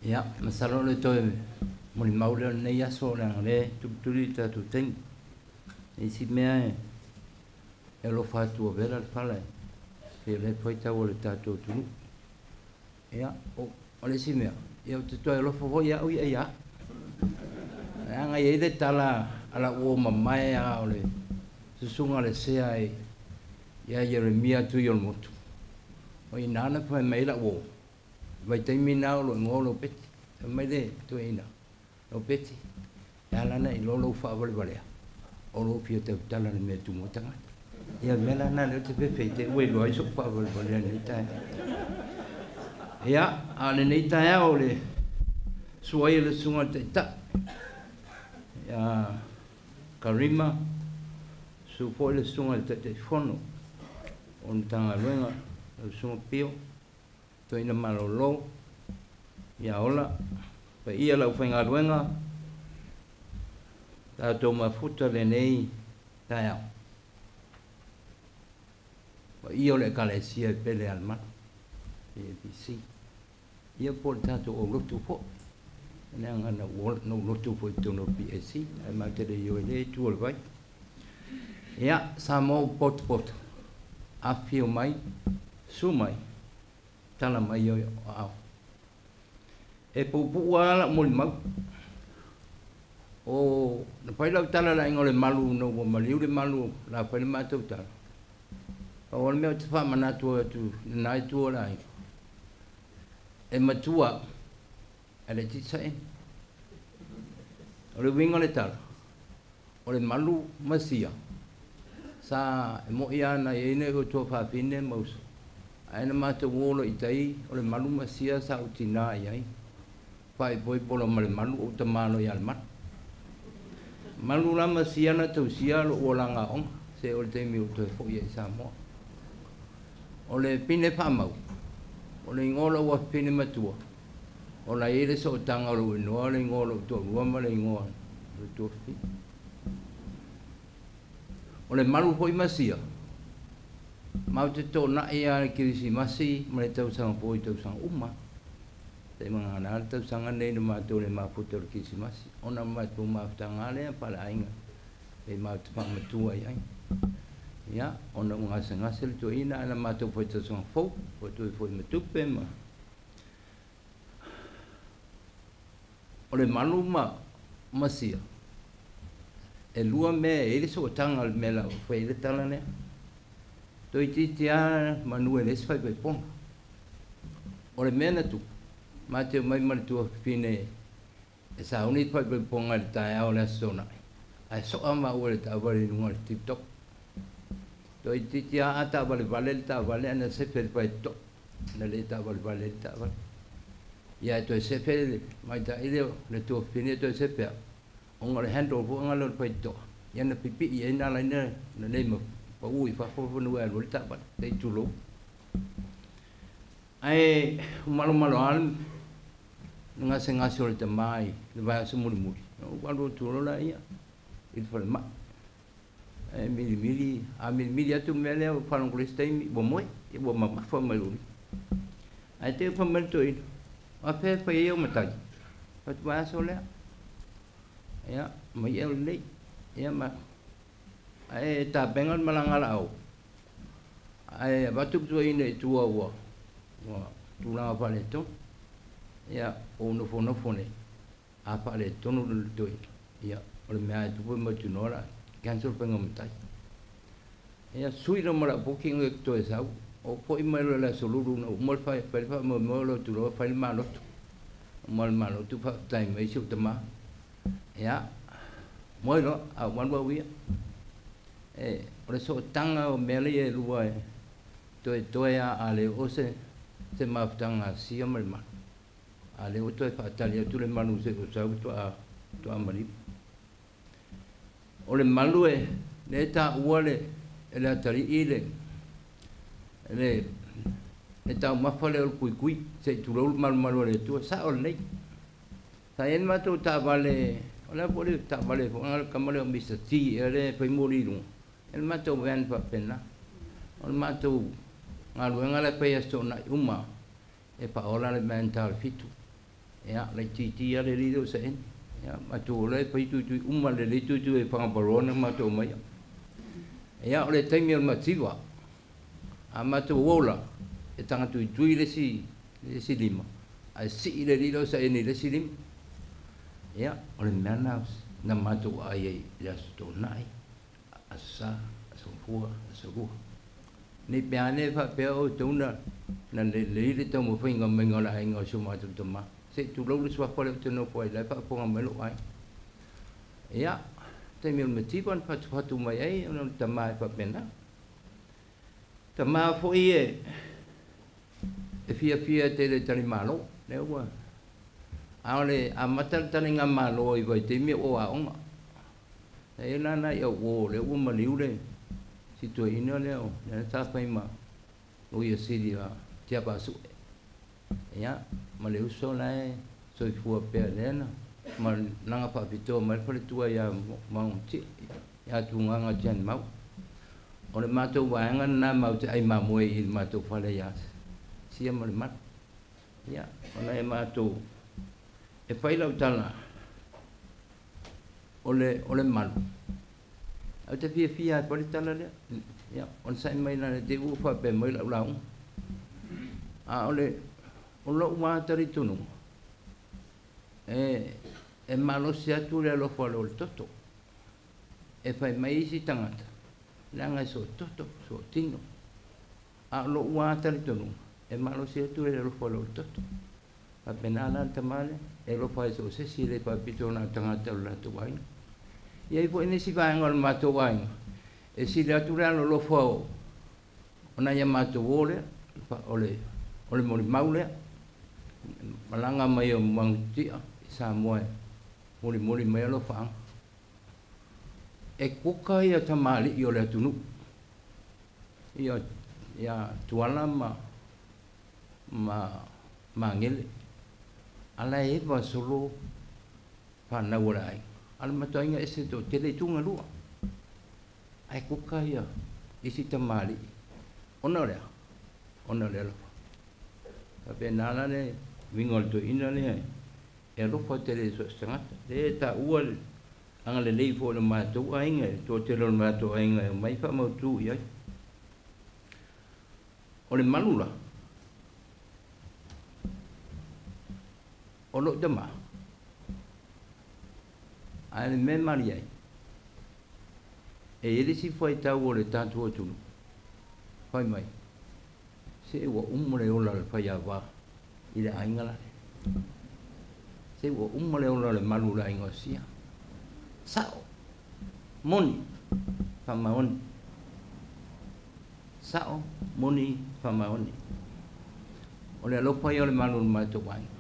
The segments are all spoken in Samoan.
Ia, masalo o le toe molimau lea o lenei aso leaga o lea e tulituli le tatou taimi. E isi mea e alofa atu ua vela le fala e pei o lea e faitau a le tatou atunuu. Ia, o le isi mea, ia ou te toe alofa foi au ia ia au. Leaga e i ai le tala a lau uo mamae lava o le susuga a le Sea ia Ieremia Tuiolemotu, o i ina na fai mai ai lau uo, vaitaimi na o lou igoa o Lopeti. Fai mai le toeaina, Lopeti, e ala ona e iloa lou faavalevalea, o lou fia tautala i le mea e tumu ai tagata. Ia o le mea la lena o lea ou te fefe i te i ua iloa ai sou faavalevalea i lenei taeao. Ia, a o lenei taeao o le susu ai o le Susuga i le Taitai ia Karima, susu foi le Susuga i le Taitaifono o le Matagaluega, lau Susuga Pio, Toeaina malolo, ia ola, paia le aufaigaluega, tatou mafuta lenei taeao. Paia o le Ekalesia e pele a le Malu, ABC. Ia po o le tatou aulotu foi. Leaga na ou lotu foi i totonu o le PAC, ae matou te le i o i lea itu o le vai. Ia, Samoa ua potopoto, afifio mai, susu mai, tala mai o aao. E puupuu lava lau molimau. O, na fai lau tala i le aiga o Lemalu ina ua maliu Lemalu la fai le matou tala. Pau lava le mea ou te faamanatu atu i lena itu o le aiga, e matua au, ae laitiiti saeni. O le uiga o le tala, o Lemalu ma Sia, sa e moi lava na i ai nai ou tuafafine ma uso, ae na matou o loa i tai, o Lemalu ma Sia sa ou tina i ai, faaipoipo loa ma Lemalu, ou tama loa ia Lemalu. Malu la ma Sia na tausia lou olaga aoga, se o le taimi ua toe foi ai i Samoa. O le pine faamau, o le igoa o lou afafine matua, o la e i ai le sootaga o lou igoa, le igoa o lou toalua ma le igoa o le tuafafine. O Lemalu foi ma Sia, matou te toonai lava i le Kerisimasi ma le tausaga fou i tausaga uma. Seivagana le tausaga lenei na matou le mafuta o le Kerisimasi, ona o le matou mafutaga lava lea faaleaiga pei matou te faamatua i ai. Ia, ona ua gasegase le toeaina ae na matou fai tausaga fou, ua toe foi ma tupe ma o Lemalu ma Sia. E lua mea e i ai le sootaga o le mea la ua fai ai le tala lea. Toeitiiti lava manu e leai se faipaipoga. O le mea na tupu, ma te omai ma le tuafafine e sauni le faipaipoga i le taeao o le Aso Toonai, ae soa maua i le taavale i luga o le tip top. Toeitiiti lava a taavalevale le taavale ae na sefe i le faitotoa, na le taavalevale ai le taavale. Ia ae toe sefe le tamaitai lea o le tuafafine toe sefe au, ona o le handle foi lea o le faitotoa, ia na pipii ai na ala ai ona le pau i fafo fanua e alu ai le taavale, se i tulou. Ae ua malomalo lava le gasegase o le tama i le vaiaso mulimuli, ona ou alu atu loa lea i le falemai. Ae milimili, a milimili atu le mea lea ua faalogo i le isi taimi ua moe, ua mamafa mai lou lima. Ae te i ua fai mai le toeaina, o afea e fai ai au matai? Fai atu, vaiaso lea. Ia, ma ia o lenei. Ia ma ae tapena le malaga a Laauli, ae avatu le toeaina i tua ua tulaga faaletonu. Ia, ua ou nofonofo nei, a faaletonu le toeaina, ia, o le mea lava e tupu e mautinoa o le a cancel le faiga o matai. Ia, sui loa ma lau booking ou toe sau, ou foi mai loa i le Aso Lulu ina ua uma le fai le faamoemoe o lou atu loa fai le malotu. Uma le malotu faafetai mai si ou tama. Ia, moe loa, a ou alu au ia. E, o le sootaga o mea ia e lua e toetoe lava a le oo se mafutaga a Sia ma Lemalu. A lea ua toe faatali atu Lemalu se i ou sau faatoa maliu. O Lemalu e lea e taua le e le atalii le taumafa lea o le kuikui, se i tulou le malumalu a le Atua, sao lelei. Sa i ai le matou taavale, o le a foi le taavale foi le tama lea o Mr T ea lea e fai moli i luga, e le matou van faapena. O le matou galuega la e fai i Aso Toonai uma e faaola le van ta o le 7. Ia, laitiiti lava le alii lea o Saeni. Ia, matou o la e fai tuitui uma lelei tuitui e Fagapaloa na matou omaia. Ia, o le taimi o le mativa, a matou ola, e taga tuitui le isi, le isi lima, ae sii le alii lea o Saeni i le isi lima. Ia, o le mea lena na matou aai ai i le Aso Toonai, Aso Sa, Aso Gafua, Aso Lua. Nei pe a ne faapea outou na na lelei le taumafaiga maiga o le aiga o si o matou tama. Se i tulou le suafa lea ou te nofo ai la e faafofoga mai lou aiga. Ia, taimi o le mativa na fatufatu mai ai ona o le tama e faapena. Tama foi e e fiafia tele i talimalo, lea ua a o le amata le taligamalo i vaitaimi o aoga. E la nai au uo lea ua maliu le si toeaina lea o lea sa fai ma Loia Sili a Tiavaasue. Ia, ma le uso la e soifua pea lea na ma laga faapitoa mai le faletua ia Maugati ia Tugaga Tianimau. O le matou vaega lena matou te ai mamoe i le matou fale ia Sia ma le Malu. Ia, ona e matou e fai lau tala o le o le malu. Ae ou te fiafia lava e fai le tala lea. Ia, onosai mai leaga te i ua faapea mai lau lauga. A o le o lou lava talitonuga, e e malosi atu le alofa o le toto. E fai mai isi tagata, leaga e soototo, sootino. A o lou lava talitonuga, e malosi atu le alofa o le toto. Faapena la le tama lea, e alofa ai so o se isi, e le faapito na o tagata o le latou aiga. E i ai foi nisi vaega o le matou aiga, e sili atu le alolofa o nai a matou uo lea, o le o le molimau lea, malaga mai o Manutia i Samoa e molimoli mai alofaaga. E kuka ia tamalii o le atunuu, ia ia Tuala ma ma Magele, a la e eva solo fanau a le aiga. A o le matou aiga e ese toatele i tuga lua, ae kuka ia isi tamalii ona o le a? Ona o le alofa. Faapena la le uiga o le toeaina lea e alofa tele i so o se tagata. Lea e taua le agalelei foi o le matou aiga, le toatele o le matou aiga e omai faamautu i ai. O le malu la, o lou tama, ae o le mea e malie ai, e i ai le isi fuaitau o le tatou atunuu, fai mai, se ua uma le ola o le faiava i le aiga la. Se ua uma le ola o le malu o le aiga o Sia. Sao, moni, faamaoni. Sao, moni, faamaoni. O le alofa ia o le malu o le matou aiga.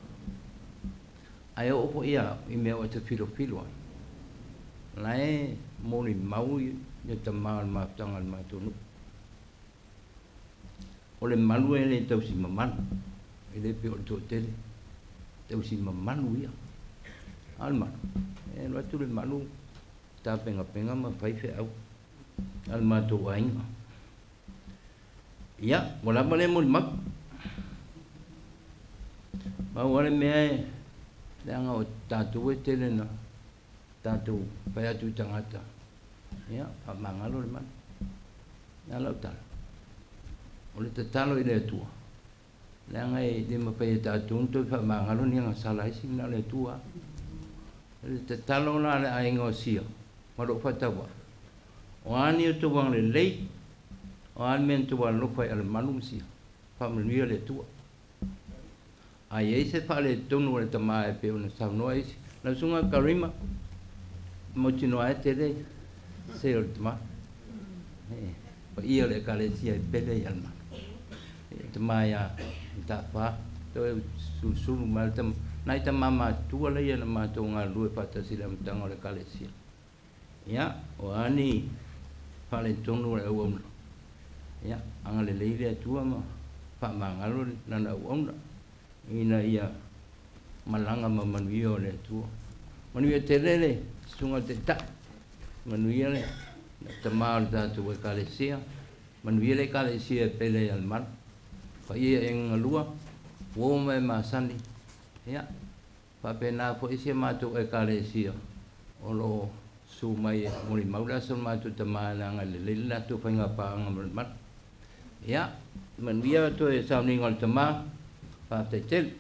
Ae oo foi ia i mea o te filofilo ai. La e molimau ia tama o le mafutaga o le matou nuu. O le malu e le tausi mamalu, e le pei o le toatele, tausi mamalu ia. A o le malu, e alu atu le malu tapenapena ma fai feau a le matou aiga. Ia, ua lava lea molimau. Pau lava le mea e leaga o tatou e tele na tatou fai atu i tagata, ia, faamagalo le malu. O le a lau tala? O le tatalo i le Atua, leaga e le mafai e tatou ona toe faamagalo ni agasala a isi, na o le Atua lava. O le tatalo la a le aiga o Sia ma lou faatauvaa, o a ni outou agalelei, o a le mea na outou alolofa ai i Alamalu ma Sia, faamanuia le Atua. A i ai se faaletonu o le tama e pei ona saunoa isi, lau susuga Karima, mautinoa e tele se o le tama. E paia o le Ekalesia e pele i Alamalu. E tama ia Matafa, toe sulusulu mai le tama. Nai tama matutua laia na matou galulue faatasi i le amataga o le Ekalesia. Ia, o a ni faaletonu o le auauna, ia, agalelei le Atua ma faamagalo lana auauna, ina ia malaga ma manuia o le Atua. Manuia tele le susuga i le Taitai, manuia le tama o le tatou Ekalesia, manuia le Ekalesia e pele i Alamalu. Paia i aiga galua, uo ma e masani, ia, Faapena foi si a matou Ekalesia o lo o susu mai e molimau le aso o le matou tama leaga e lelei le latou faiga paaga ma le mala. Ia, manuia toe sauniga o le tama. Faafetai tele.